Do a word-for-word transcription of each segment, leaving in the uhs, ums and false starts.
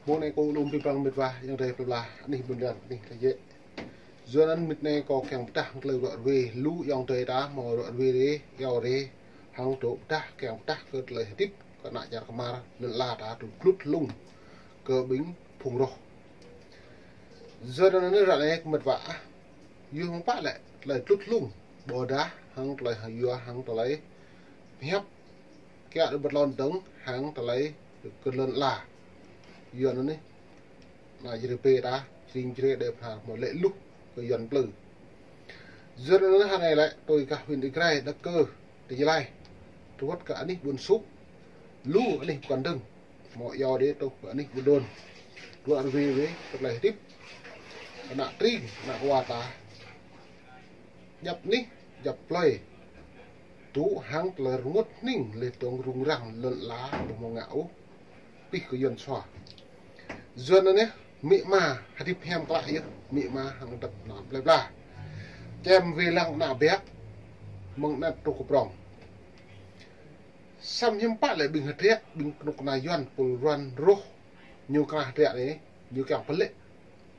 Mông anai kâo lŏm pơpŭ pơang mĕt wa, ayŏng adơi plơi pla, anih ƀôn lan, anih tơjĕ. Yua anŭn mơ̆ng anai kâo kiăng pơdah tơlơi ruă ruê, lu ayŏng adơi ta hmâo ruă ruê rê, iâu rê, hăng tŭ pơdah, kiăng pơdah kơ tơlơi hơdip, kơ ană čar kơmar, lŏn ala ta tŭ glŭt hlung, kơ ƀing phung roh. Yua anŭn ră anai kơ mĕt wa, ah, yua hăng pă lĕ, tơlơi glŭt hlung, ƀôdah, hăng tơlơi yua, hăng tơlơi hiăp, kiăng đuaĭ ƀơi lŏn dơ̆ng, hăng tơlơi kơ lŏn ala. Yua anŭn anai, ană Jrai pê ta, jring jrai đe phar hmâo lĕ luh kơ Yuan plư. Yua anŭn anai hơnai lĕ, tui kơ huyện Ia Grai, Đăk Kơ, Tơjlai. Tơwăt kơ anih ƀuôn Suk, lu anih pơkŏn dơ̆ng. Hmâo iâu đe tŭ kơ anih ƀuôn Đôn. Ruă ruê wê, tơlơi hơdip. Ană tring, ană wa ta. Djăp anih, djăp plơi. Tŭ hăng tơlơi rơngot hning lĕ tơ̆ng rŭng răng lŏn ala ƀu hmâo ngă ôh. Pih kơ Yuan sua. Yua anŭn anai, amĭ ama hơdip hiam klă yơh, amĭ ama hăng tơpă ană plơi pla. Čem wê lăng ană biă, mơ̆ng anăp tŭ kơ prong. Samơ̆ hiư̆m pă lĕ ƀing hơdră, ƀing kơnuk kơna Yuan, pul Yuan roh, ñu kơna hơdră anai, ñu kiăng pơlĕ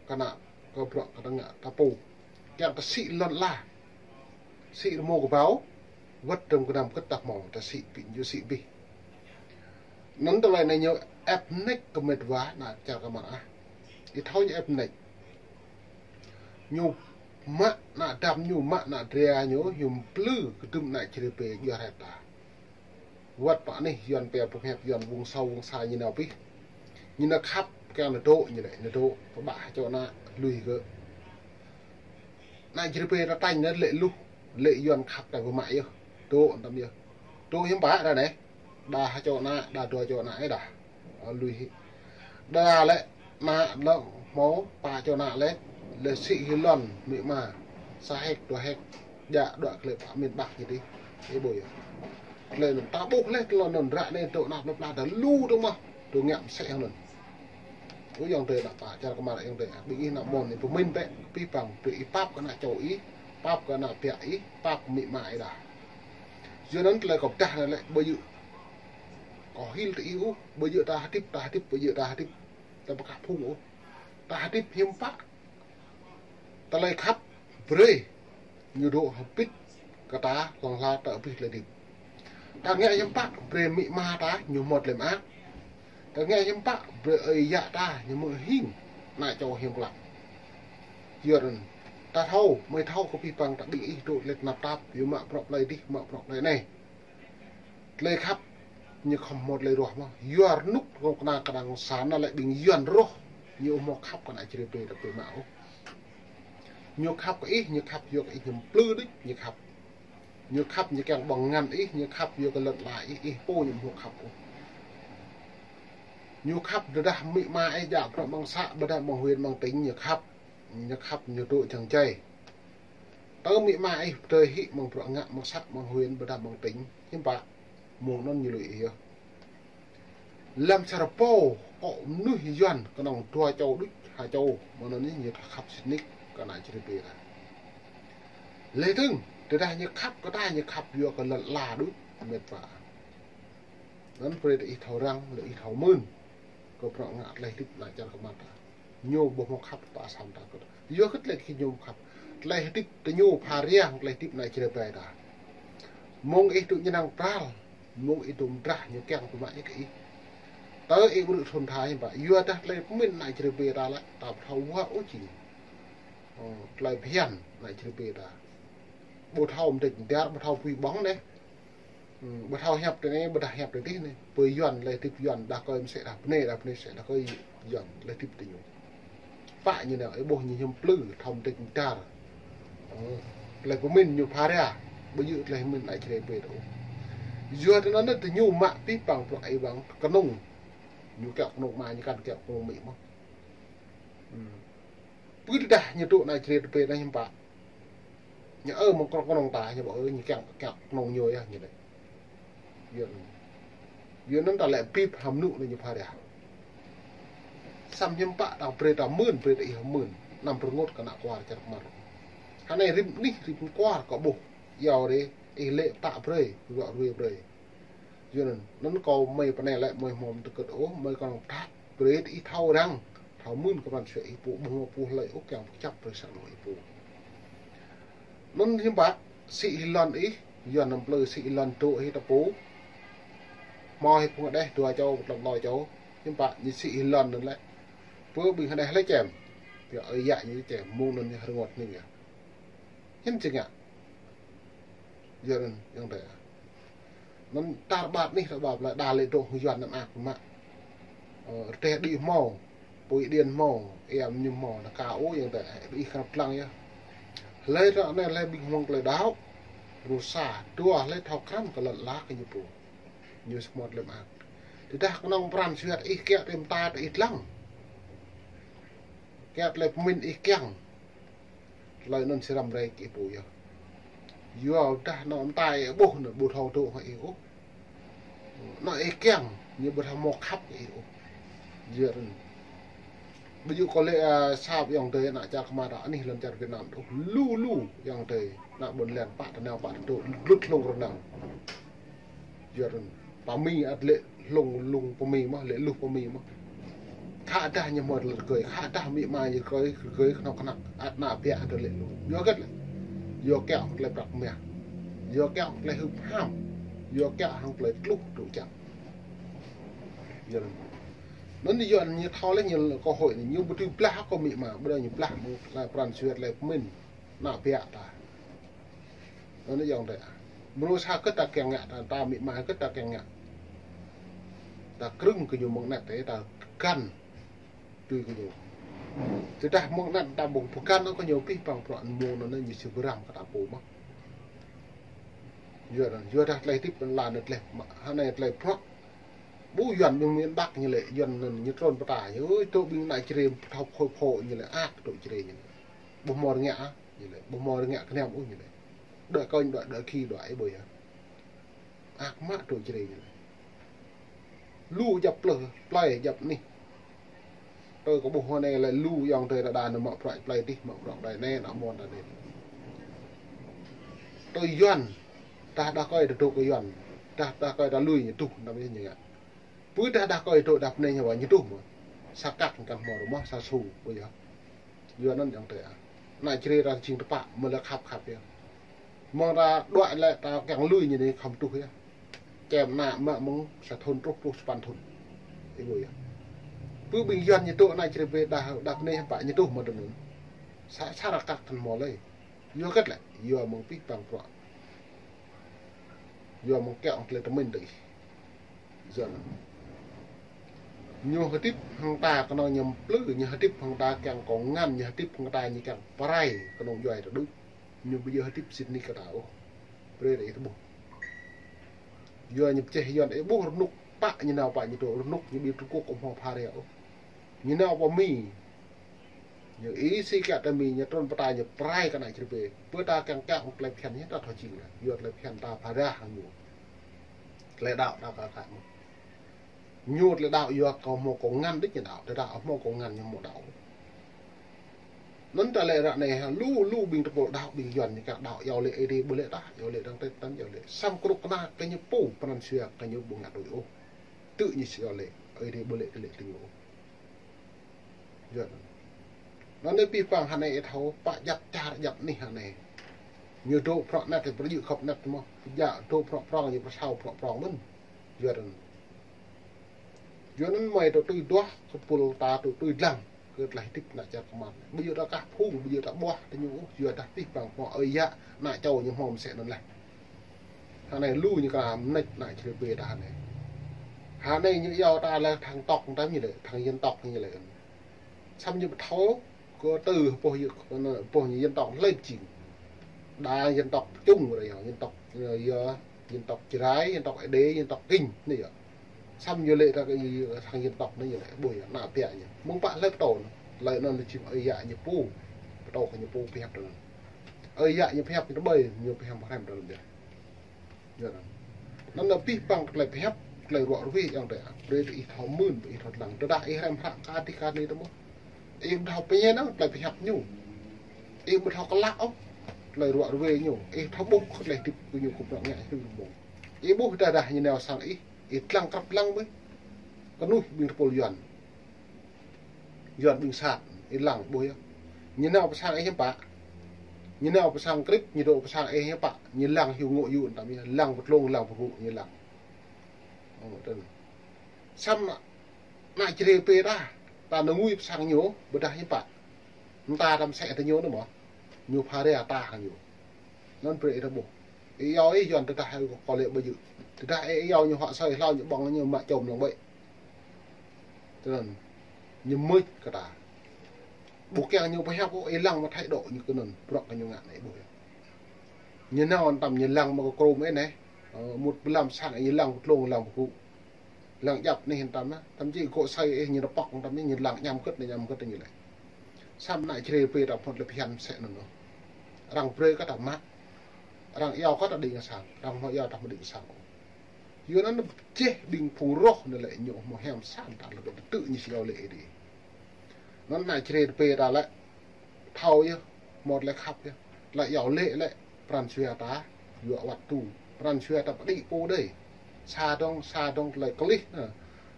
kơ ană kơ bruă kơ tơngan ta pô. Kiăng kơ sĭ lŏn ala. Sĭ rơmô kơbao, wơ̆t tơm kơnam kơt ta hmâo, ta sĭ ƀing ñu sĭ abih. Anŭn tơlơi anai ñu ĕp mơneč kơ mĕt wa ană čar kơmar ah. Ih thâo ñu ĕp mơneč. Ñu mă ană dam ñu, mă ană dra ñu, ñu plư kơdŭm ană Jrai pê djuai hrĕt ta. Wơ̆t pơ anih Yuan pia pơhiăp Yuan vùng sâu vùng xa ñu nao pih. Ñu nao khăp kiăng nao dŏ ñu lĕ, nao dŏ pơƀă hơčô ană lui gơ̆. Ană Jrai pê ta tañ anŭn lĕ luh, lĕ Yuan khăp ta pơmă yơh. Dŏ anŭn tăm yơh. Dŏ hiư̆m pă ră anai. Đa hơčô ană, đa dua čô ană ih đa. Ơ, lui hĭ. Đa lĕ ană lŏ hmâo pă čô ană lĕ, lĕ sĭ hĭ lŏn amĭ ama. Sa héc, dua héc. Djă đuaĭ kơ lĕ pă miền Bắc ñu dih. Ih ƀuh yơh. Tơlơi anŭn ta ƀuh lĕ tơlơi anŭn ră anai tŭ ană plơi pla ta lu dơ̆ng mơ̆. Tŭ ngă mơsĕ hăng anŭn. Ơ ayŏng adơi ană ƀă čar kơmar ayŏng adơi. Ƀing ih ană mơ̆n ih pơmĭn bĕ, pih păng, brơi ih pap kơ ană čô ih, pap kơ ană biă ih, pap kơ amĭ ama ih đa. Yua anŭn tơlơi kâo pơdah anai lĕ ƀu djơ̆. Kâo hil tơ ih ôh, ƀu djơ̆ ta hơdip, ta hơdip, ƀu djơ̆ ta hơdip. Ta pơkă phung ôh. Ta hơdip hiư̆m pă. Tơlơi khăp brơi ñu dŏ hơbĭt kơ ta hlŏng lar ta abih tơlơi hơdip. Ta ngă hiư̆m pă brơi amĭ ama ta ñu hmâo tơlơi mơak. Ta ngă hiư̆m pă brơi ơi yă ta ñu hmâo hing ană čô hiam klă. Yua anŭn ta thâo, mơi thâo kơ pih păng ta ƀing ih dŏ lĕ tơnap tap, yua mă bruă plơi dih, mă bruă plơi anai. Tơlơi khăp ñu khŏm hmâo tơlơi ruah mơ̆. Yua rơnŭk rŏng kơna kơdang sa anŭn lĕ ƀing Yuan roh. Ñu hmâo khăp kơ ană Jrai pê ta pơmă ôh. Ñu khăp kơ ih, ñu khăp yua kơ ih ñu plư đôč, ñu khăp. Ñu khăp ñu kiăng ƀơ̆ng ngăn ih, ñu khăp yua kơ lŏn ala ih, ih pô ñu hmâo khăp ôh. Ñu khăp tơdah amĭ ama ih djă bruă mơ̆ng să, ƀôdah mơ̆ng huyện, mơ̆ng tỉnh ñu khăp. Ñu khăp ñu dŏ jăng jai. Tơ amĭ ama ih pơdơi hĭ mơ̆ng bruă ngă mơ̆ng să mơ̆ng huyện ƀôdah mơ̆ng tỉnh, hiư̆m pă, mông anŭn ñu lui ih yơh. Lăm sa rơbâo akŏ mơnuih Yuan kơnơ̆ng dua čô đôč ha čô, mơ̆ng anŭn ñu khăp sĭt nik kơ ană Jrai pê ta. Lĕ dơ̆ng, tơdah ñu khăp kơ ta ñu khăp yua kơ lŏn ala đôč, mĕt wa. Anŭn brơi ta ih thâo răng, lĕ ih thâo mưn. Kơ bruă ngă tơlơi hơdip ană čar kơmar ta. Ñu ƀu hmâo khăp pơ asam ta kơ. Yua kơ tơlơi kơ ñu khăp. Tơlơi hơdip tơ ñu pha riang tơlơi hơdip ană Jrai pê ta. Mông ih tŭ ñu năng pral. Mông ih tŭ mơdrah ñu kiăng pơmă ñu kơ ih. Tơ ih ƀrư̆ thun tha hiư̆m pă. Yua dah tơlơi pơmĭn ană Jrai pê ta lĕ. Ta ƀu thâo wă ôh či. Ơ, tơlơi phiăn ană Jrai pê ta. Ƀu thâo mơdĕč mơdar, ƀu thâo pui ƀơ̆ng anai. Hm, ƀu thâo hiăp tơ anai, ƀôdah hiăp tơ dih anai. Pơ Yuan, tơlơi hơdip Yuan, đah kơi mơsĕ đah bơnai, đah bơnai mơsĕ đah kơi Yuan, tơlơi hơdip tơ ñu. Pă ñu nao, ih ƀuh ñu hiam plư, thâo mơdĕč mơdar. Ơ, tơlơi pơmĭn ñu pha ria, ƀu djơ̆ tơlơi pơmĭn ană Jrai pê ta ôh. Yua tơ anŭn tơ ñu mă pih păng bruă ih ƀơ̆ng kơnŭng. Ñu kiăng kơnŭng ama, ñu kăn kiăng kơnŭng amĭ mơ̆. Hm. Pơ tơdah ñu tŭ ană Jrai pê ta hiư̆m pă. Ñu ơ mơ̆ng kơnong kơnong ta, ñu ƀu ơ ñu kiăng, kiăng kơnong ñu yơh ñu lĕ. Yua anŭn. Yua anŭn ta lĕ bĭp hăm nŭ lĕ ñu pha ria. Samơ̆ hiư̆m pă ta brơi ta mưn, brơi ta ih hăm mưn. Anăm pơrơngot kơ ană kuar čar kơmar. Hơnai rĭm anih rĭm kuar kơ ƀuh. Iâu rê, ih lĕ pơtă brơi, ruă ruê brơi. Yua anŭn, anŭn kâo mơi pơnai lĕ mơi hmâo tơkơt ôh, mơi kơnơ̆ng pơtă brơi ih thâo răng, thâo mưn kơ pran jua ih pô, ƀu hmâo pô hlơi ôh kiăng pơčăp brơi sang anŏ ih pô. Anŭn hiư̆m pă, sĭ hĭ lŏn ih, Yuan anăm plư sĭ hĭ lŏn dŏ hĭ ta pô. Hmâo hĭ phung hơđeh dua čô, pơtlŏm tlâo čô, hiư̆m pă ñu sĭ hĭ lŏn anŭn lĕ. Pơ ƀing hơđeh lĕ čem, pioh ơi yă ñu čem, mơ̆ng anŭn ñu rơngot anai yơh. Hiư̆m či ngă. Yua anŭn, ayŏng adơi. Anŭn tar ƀar anih ta ƀar plơi đa lĕ dŏ hăng Yuan anăm ak mă. Ơ, rơdêh đĭ hmâo, apui điện hmâo, êm mơñum hmâo, anŭn ka ôh ayŏng adơi, ih krăp lăng yơh. Hlơi ră anai hlơi ƀing hmâo tơlơi đaŏ, rơsa, dua hlơi thâo krăn kơ lŏn ala kơ ñu pô. Ñu samơ̆ tơlơi mơak. Tơdah kơnơ̆ng pran jua ih kiăng tơlơi mơta tơ ih lăng. Kiăng tơlơi pơmĭn ih kiăng. Tơlơi anŭn sĭ răm rai kơ ih pô yơh. Yua dah anŏ mơta ih ƀuh anŭn ƀu thâo dŏ hăng ih ôh. Anŏ ih kiăng, ñu ƀu thâo hmâo khăp kơ ih ôh. Yua anŭn. Ƀu djơ̆ kơ lĕ, a, sa ayŏng adơi ană čar kơmar ta anih lŏn čar Việt Nam ôh. Lu lu ayŏng adơi, ană ƀôn lan pă tơnao pă tơdŏ, glŭt hlung rơnang. Yua anŭn, pơmĭn ăt lĕ hlung lung pơmĭn mơ̆n, lĕ luh pơmĭn mơ̆n. Khă dah ñu hmâo tơlơi rơgơi, khă dah amĭ ama ñu rơgơi, rơgơi kơnơ̆ng kơnăk, ăt ană ƀiă tơlơi luh. Yua hơget lĕ? Yua kiăng tơlơi prăk mah. Yua kiăng tơlơi hưp ham. Yua kiăng hăng tơlơi tluh tŭ čang. Yua anŭn. Anŭn yua anŭn ñu thâo lĕ ñu cơ hội anai, ñu ƀu dưi blah kơ amĭ ama, ƀu dưi ñu blah mơ̆ng tơlơi pran jua tơlơi pơmĭn. Ană ƀiă ta. Anŭn ayŏng adơi. Mơnuih sa kơ ta kiăng ngă, ta, ta amĭ ama kơ ta kiăng ngă. Ta krưng kơ ñu mơ̆ng anet tơ, ta găn tui kơ ñu. Tơdah mơ̆ng anet ta ƀu pơgăn kơ ñu pih păng prăk mơ̆ng anŭn ñu sĭ bơrăm kơ ta pô mơ̆n. Yua anŭn, yua dah tơlơi hơdip anŭn la anŭn tơlơi mă, hơnai tơlơi prăk. Ƀu Yuan ƀing miền Bắc ñu lĕ, Yuan anŭn ñu trŭn pơtă, ơi, dŏ ƀing ană Jrai thâo khôi phô ñu lĕ, ak dŏ Jrai ñu lĕ. Ƀu hmâo rơngiă, ñu lĕ, ƀu hmâo rơngiă kơnăm ôh ñu lĕ. Đuaĭ kơnh, đuaĭ, đuaĭ khĭ, đuaĭ ih ƀuh yơh. Ak mă dŏ Jrai ñu lĕ. Lu djăp plơi, plơi djăp anih. Tui kơ ƀuh hơnai lĕ lu ayŏng adơi đa đa anŭn mă prăk plơi dih, mă prăk plơi anai, ană mơnuih ta anai. Tui Yuan, dah đah kơi ta dŏ kơ Yuan, dah đah kơi ta lui ñu tuh, anăm yơh ñu ngă. Pơ dah đah kơi dŏ đah pơnai ñu wa ñu tuh mơ̆n. Sa kăk kăn hmâo rơmah, sa su, ƀuh yơh. Yua anŭn ayŏng adơi ah. Ană Jrai ta jing tơpă, mơ̆ lĕ khăp khăp yơh. Mơ̆ng ta đuaĭ lĕ ta kiăng lui ñu anai khŏm tuh yơh. Čem ană mă mơ̆ng sa thŭn truh pluh sapăn thŭn. Ih ƀuh yơh. Pơ ƀing Yuan ñu dŏ ană Jrai pơ đah, đah pơnai pă ñu tuh mơ̆n tơ anŭn. Sa, sa rơkăk kăn hmâo lơi. Yua hơget lĕ, yua mơ̆ng pih păng prăk. Yua mơ̆ng kiăng tơlơi tơmĭn tơ ih. Yua anŭn. Ñu hơdip hăng ta kơnơ̆ng ñu plư, ñu hơdip hăng ta kiăng kơ ngăn, ñu hơdip hăng ta ñu kiăng pơrai kơnơ̆ng djuai ta đuč. Ñu ƀu djơ̆ hơdip sĭt nik kơ ta ôh. Brơi ta ih tơƀuh. Yua ñu pơčeh Yuan ih ƀuh rơnŭk pă ñu nao pă ñu dŏ, rơnŭk ñu ƀing Trung Quốc ƀu hmâo phara ôh. Ñu nao pơ Mi. Ñu ih sĭ kiăng tơ Mi ñu trŭn pơtă ñu pơrai kơ ană Jrai pơ. Pơ ta kiăng kiăng tơlơi phiăn ñu ta thâo jing lĕ. Yua tơlơi phiăn ta phara hăng ñu. Tơlơi đaŏ ta ka ka mơ̆n. Ñu tơlơi đaŏ yua kơ hmâo kơ ngăn đĭ ñu đaŏ. Tơdah hmâo kơ ngăn ñu hmâo đaŏ. Anŭn ta lĕ ră anai ha, lu, lu ƀing tơpul đaŏ ƀing Yuan ñu kiăng đaŏ, iâu lĕ Ơi Adai ƀu lĕ tah, iâu lĕ dăng tĕt tăn, iâu lĕ. Samơ̆ kơnuk kơna kơ ñu pô, pran jua kơ ñu ƀu ngă tui ôh. Tơ ñu sĭ iâu lĕ, Ơi Adai ƀu lĕ tơlơi tui ñu ôh. Yua anŭn. Anŭn anai pih păng hơnai ih thâo, pă djăp čar djăp anih hơnai. Ñu dŏ prăk anet, pơjing khŏp anet mơ̆n. Djă dŏ prăk prŏng, ñu pơsao prăk prŏng mơ̆n. Yua anŭn. Yua anŭn mơi tŭ tui duah kơ pul ta tŭ tui dlăng kơ tơlơi hơdip ană čar kơmar. Ƀu djơ̆ ta kah phung, ƀu djơ̆ ta ƀuah tơ ñu ôh, yua dah pih păng hmâo ơi yă ană čô ñu hmâo mơsĕ anŭn laih. Hơnai lu ñu kơ mơneč ană Jrai pơ ta hơnai. Hơnai ñu iâu ta lĕ thang tộc tăm ñu lĕ, thang dân tộc ñu lĕ. Samơ̆ ñu ƀu thâo kơ tơ pô ñu, pô ñu dân tộc hlơi pơjing. Đa dân tộc chung ră anai, dân tộc, ơ, dân tộc Jrai, dân tộc Êđê, dân tộc Kinh, anai yơh. Samơ̆ ñu lĕ ta kơ ih thang dân tộc anai ñu lĕ, ƀuh yơh, ană ƀiă ñu. Mơ̆ng pă hlơi pơtô anŭn, tơlơi anŭn jing ơi yă ñu pô, pơtô kơ ñu pô pơhiăp tơ anŭn. Ơi yă ñu pơhiăp ñu tơƀơi, ñu pơhiăp hrăm tơ anŭn yơh. Yua anŭn. Anŭn anai pih păng tơlơi pơhiăp, tơlơi ruă ruih ayŏng adơi. Brơi ta ih thâo mưn, ih thâo dlăng. Tơdah ih hrăm hră ka dih ka anai tơ mơ̆n. Ih ƀu thâo pơñen ôh tơlơi pơhiăp ñu. Ih ƀu thâo klă ôh tơlơi ruă ruih ñu. Ih thâo ƀuh tơlơi hơdip kơ ñu kơ prăk ngă hyu mông. Ih ƀuh tơdah ñu nao sang ih, ih lăng krăp lăng ƀơi. Kơnuih ƀing tơpul Yuan. Yuan ƀing sat, ih lăng ƀuh yơh. Ñu nao pơ sang ih hiư̆m pă. Ñu nao pơ sang krip, ñu dŏ pơ sang ih hiư̆m pă. Ñu lăng hyu ngŏ yŭ tam yơh, lăng pơtlông, lăng pơgŭ, ñu lăng. Ơ, tơl. Samơ̆ ană Jrai pơ ta, ta nao ngui pơ sang ñu, ƀôdah hiư̆m pă. Mơta ta mơsĕ tơ ñu nao mơ̆. Ñu pha rai ta hăng ñu. Anŭn brơi ih ta ƀuh. Ih iâu ih Yuan tơdah ih kơ lĕ ƀu djơ̆. Tơdah ih iâu ñu hŏk asơi hlâo ñu ƀơ̆ng ñu mă čom lăng ƀĕ. Tơl anŭn. Ñu mưč kơ ta. Ƀu kiăng ñu pơhiăp ôh, ih lăng mă thái độ ñu kơ anŭn, bruă kơ ñu ngă anai ƀuh yơh. Ñu nao tam ñu lăng mă kơ krôm ih anai. Ơ, mŭt pơlăm sang ih lăng pơtlông lăng pơgŭ. Lăng djăp anih tam na, tam či gŏ asơi ih ñu nao pŏk tam ñu lăng añăm gơ̆t anai añăm gơ̆t anai ñu lĕ. Samơ̆ ană Jrai pơ ta phŏt lĕ phiăn mơsĕ anŭn ôh. Arăng brơi kơ ta mă. Arăng iâu kơ ta đĭ kơ sang, arăng hmâo iâu ta mă đĭ kơ sang ôh. Yua anŭn čeh ƀing phung roh anai lĕ ñu hmâo hiam san ta lĕ tơtư̆ ñu si iâu lĕ ih đĭ. Anŭn ană Jrai pơ ta lĕ thâo yơh, hmâo tơlơi khăp yơh. Tơlơi iâu lĕ lĕ pran jua ta, yua wăt tŭ. Pran jua ta pơđĭ pô đơi. Sa dong, sa dong tơlơi klih, ơ,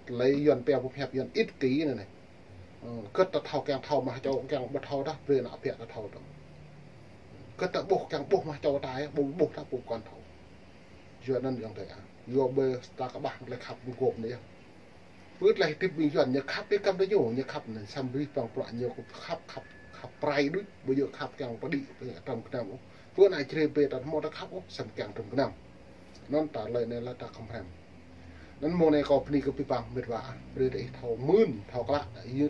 tơlơi Yuan pia pơhiăp Yuan ích kỷ anai anai. Ơ, gơ̆t ta thâo kiăng thâo mă čô kiăng ƀu thâo tah, brơi ană ƀiă ta thâo tah. Gơ̆t ta ƀuh kiăng ƀuh mă čô ta yơh, ƀu ƀuh ta ƀu kŏn thâo. Yua anŭn yơh tơlơi ah. Yua ƀơi ta kơƀah tơlơi khăp gŏp anai yơh. Pơ tơlơi hơdip ƀing Yuan, ñu khăp ih kăm tơ ñu, ñu khăp anŭn samơ̆ ƀing păng prăk ñu khăp, khăp, khăp prai đôč, ƀu djơ̆ khăp kiăng pơđĭ, pơđĭ tơm kơnam ôh. Pơ ană Jrai pơ ta hmâo tơlơi khăp ôh, samơ̆ kiăng tơm kơnam. Anŭn ta lĕ anai lĕ ta khŏm hrăm. Anŭn mơ̆ng anai kâo bơni kơ ƀing păng mĕt wa, brơi ih thâo mưn, thâo klă, yua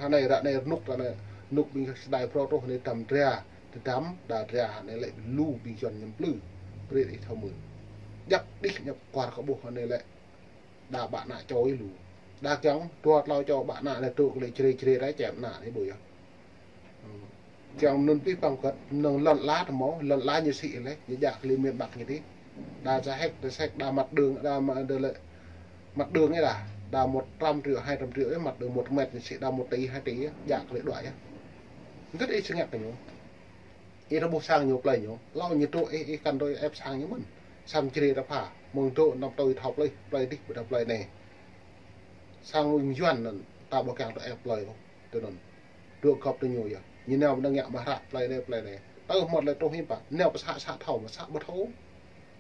anai ră anai rơnŭk, ră anai rơnŭk ƀing sơdai phrâo truh anai tơdăm dra, tơdăm, đa dra, anai lĕ lu ƀing Yuan ñu plư, brơi ih thâo mưn. Djăp đih ñăp kuar kơ ƀuh anai lĕ. Đa ƀă ană čô ih lu. Đa kiăng dua tlâo čô ƀă ană lĕ tŭ kơ lĕ Jrai Jrai rai čem ană anai ƀu yơh. Kiăng anŭn ƀing păng kơt, anŭn lŏn ala tơ mơ̆, lŏn ala ñu sĭ lĕ, ñu djă kơ lĕ miền Bắc ñu đĭ. Đa sa héc, đa sa héc, đa mặt đường, đa mă-, đa lĕ mặt đường ih đa. Đa một trăm triệu, hai trăm triệu ih, mặt đường một mét ñu sĭ đa một tỷ, hai tỷ ih, djă kơ lĕ đuaĭ yơh. Hơget ih sơngă kơ ñu. Ih ta ƀuh sang ñu plơi ñu. Hlâo ñu tŭ ih, ih kăn tŭ ih ĕp sang ñu mơ̆n. Samơ̆ Jrai ta pha. Mơ̆ng tŭ năm tui thâo plơi, plơi dih ƀôdah plơi anai. Sang ƀing Yuan anŭn ta ƀu kiăng tŭ ih ĕp plơi ôh. Tui anŭn. Tŭ gŏp tơ ñu yơh. Ñu nao ƀu ngă mă hră plơi anai, plơi anai. Tơ hmâo tơlơi truh hiư̆m pă. Nao pơ să, să thâo mă să ƀu thâo.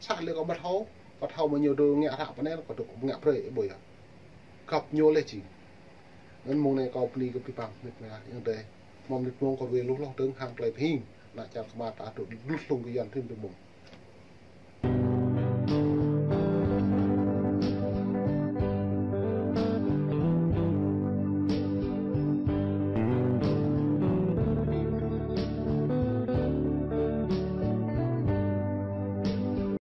Să lĕ kâo ƀu thâo. Kâo thâo mă ñu tŭ ngă hră pơ anai, kâo tŭ ngă brơi ih ƀu yơh. Gŏp ñu lĕ či. Anŭn mơ̆ng anai kâo bơni kơ ƀing păng mĕt wa yơh tơi. Mơ̆ng mơnit mông kâo wai lu hloh dơ̆ng hăng tơlơi pơhing. Ană čar kơmar ta tŭ lu hlung kơ Yuan thim tơ mông.